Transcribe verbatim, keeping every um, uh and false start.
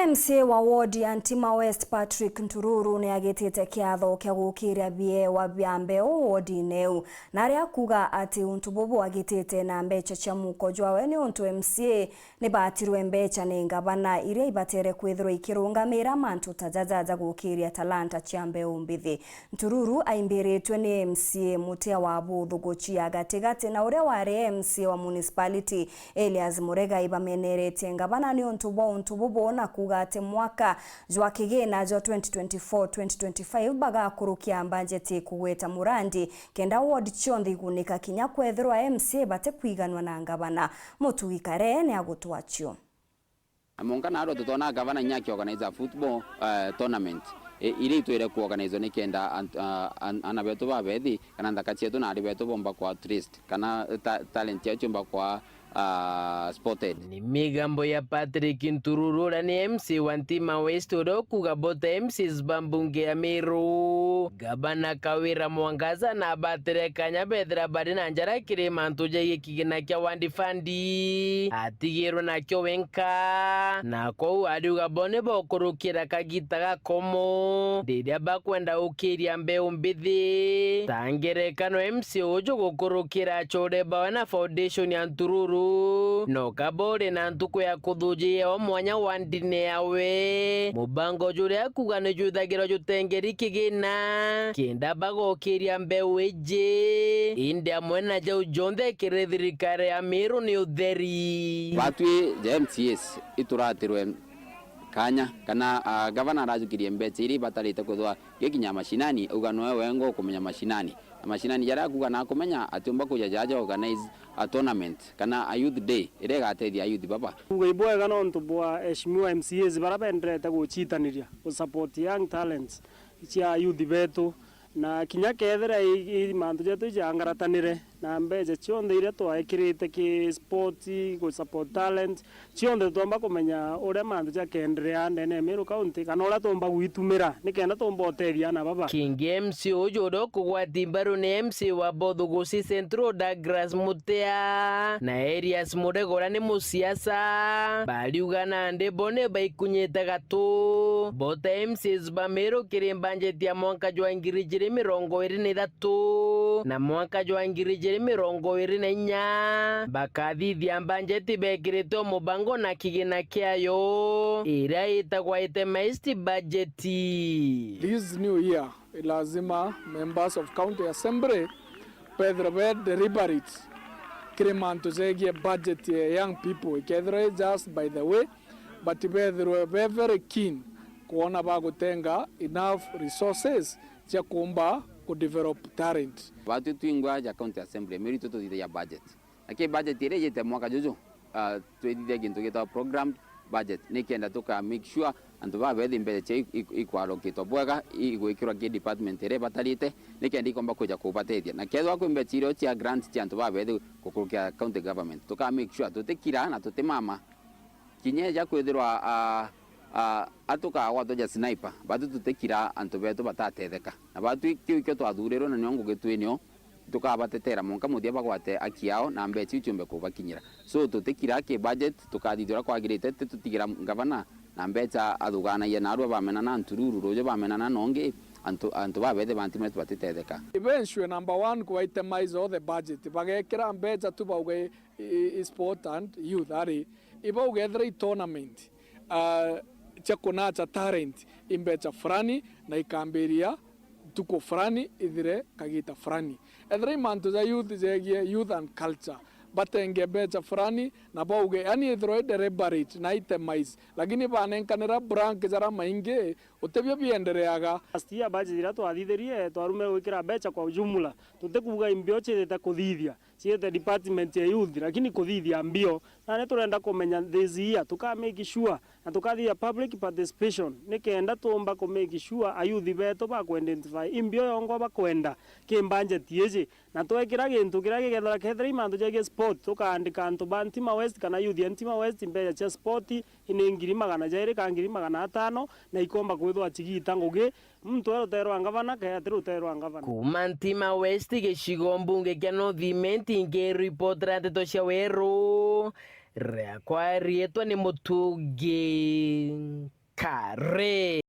M C A wa ward ya Ntima West, Patrick Ntururu, ni agitite kiatho kia gukiria biewa bia mbeu wardine iu, na aria akuga ati untu bubu agitite na mbecha cia muko jwawe ni untu M C A ni baatirwe mbecha ni ngavana iria ibatere kwithirwa ikirungamira mantu ta jaja ja gukiria talanta cia mbeu mbithi. Ntururu aimbiritwe ni M C A mutia wa buthuguchi ya gatigati na uria wari M C A wa municipality Elias Murega ibameneretie ngavana ni untu bwa untu bubu na kuuga ati mwaka jwa kigina jwa twenty twenty-four twenty twenty-five bagakurukia mbanjeti kugweta murandi kenda ward cionthe igunika kinya kwethirwa M C A batikwiganwa na ngavana. Mutugi Kare ni agutwacio. Na mwanka naarua tutona gavana inya akiorganize a football, eh, tournament, i-, iria itwire kuorganizwa nikenda ant-, ah, an-, ana betu babethi, kana nthaka cietu na ari betu bomba kwa at least, kana ta-, talent yao ciumba kwa, ah, spotted. Ni migambo ya Patrick Ntururu, uria ni M C A wa Ntima West, uria ukuga bota M C As ba mbunge ya Meru. Gavana Kawira Mwangaza na abatire kanya bethira bari na njara kiri mantu jaigie kigina kia ward fund. Atigirwe nakio wenka, na kwou ariuga bo ni bokurukira kagita gakomo riria bakwenda ukiria mbeu mbithi. Ta ngerekano, M C A uju gukurukira achure bawe na foundation ya Ntururu, no kaba uri na ntuku ya kuthujia o mwanya wa ndini yawe. Mubango juria akuga ni juthagirwa jutengeri kigina kenda bagokiria mbeu iji, indi amwe na jau jonthe kiri thirikari ya Meru ni utheri. Batwi ja M C As ituratirwe kanya kana, ah, gavana arajukirie mbecha iria ibatarite kwithwa gikinya mashinani, auga noe wenga ukumenya mashinani. Na mashinani jaria akuga na akumenya atiumba kuja jaja organize a tournament kana a youth day iria igatethia a youth baba. Kuuga ibwega nontu bwa eshimiwa M C As baria benderete guchitaniria gu support young talents cia youth betu, na kinya kethira i, i mantu jetu ijaangaratanire na mbecha cionthe iria twaikirite ki sport, gu support talent, cionthe tutomba kumenya uria mantu jakenderea ndene ya Meru County, kana uria tuumba gwitumira nikenda tuumba utethia ana baba. Kingi M C A uju uria ukugwati mbaru ni M C A wa Bothugusi Central Douglas Mutea na Elias Murega uria ni musiasa, bariuga nandi bo ni baikunyite gatu. Bota M C As ba Meru kiri mbanjeti ya mwanka jwa ngiri ijiri mirongo iri na ithatu na mwanka jwa ngiri ijiri mirongo iri na inya bakathithia mbanjeti bekiritwe mubango na kigina kiayo iria itagwa itemized budget. This new year, lazima members of county assembly bethirwe be deliberate kiri mantu jegie budget ya young people, ikethirwa i just by the way, but bethirwe be very keen kwona bagutenga enough resources cia kuumba ku develop talent. Batwi twingwa ja county assembly, Meru itu tuthithagia budget. Na ki budget iria ijite mwaka juju, ah, twithithia gintu gitagwa programmed budget, nikenda tuka make sure antu babethi mbecha cia i-, i-, ikwallocatwa bwega, i-, igwikirwa ki department iria ibatarite, nikenda ikomba kwija kubatethia. Na kethirwa kwi mbecha irio cia grant cia antu babethi gukurukira county government, tuka make sure tutikira na tutimama. Kinya eja kwithirwa, ah, ah, atukagwatwa ja sniper, batu tutikira antu betu batatetheka. Na batu kiu ikio twathurirwe na nio ngugi twinio, tukabatetera mwanka muthia bagwate aki yao na mbecha iu ciumbe kubakinyira. So tutikira ki budget, tukathithia uria kwagirite, ti tutigira ngavana na mbecha athuganagia na arua bamenana Ntururu, ruju bamenana nongi, antu, antu babethe bantimetu batitetheka. Eventually, number one, ku itemize all the budget, bagekira mbecha tu bauga i, i, i sport and youth, ari, ibauga ethira i tournament, ah, cia kunacha talent, i mbecha fulani na ikambiria ntuku fulani ithire kagita fulani. Ethira i mantu ja youth jegie youth and culture, batenge mbecha fulani na bauge, yani ithirwa i deliberate na itemize, lakini banenkanira blank jara maingi, utebio biendereaga. Last year budget iria twathithirie, twarumire gwikira mbecha kwa ujumla, tutikuuga imbio ciithite kuthithia, ciite department ya youth, lakini kuthithia mbio. Nani turenda kumenya this year, tuka make sure na tukathithia public participation, nikenda tuumba ku make sure ayouth betu ba ku identify imbio yongwa bakwenda ki budget iji, na twekira gintu kiria gikethira, kethira i mantu jegie sport, tukaandika antu ba Ntima West kana youth ya Ntima West, mbecha cia sport ni ngiri magana jairi ka ngiri magana atano, na ikomba kwithwa cigita ngugi. Muntu e rutere rwa ngavana, ke ati rutere rwa ngavana. Kuuma Ntima West, gicigo mbunge kia North Imenti, nkiripotera nteto cia weru, riakwa riitwa ni Mutugi Re.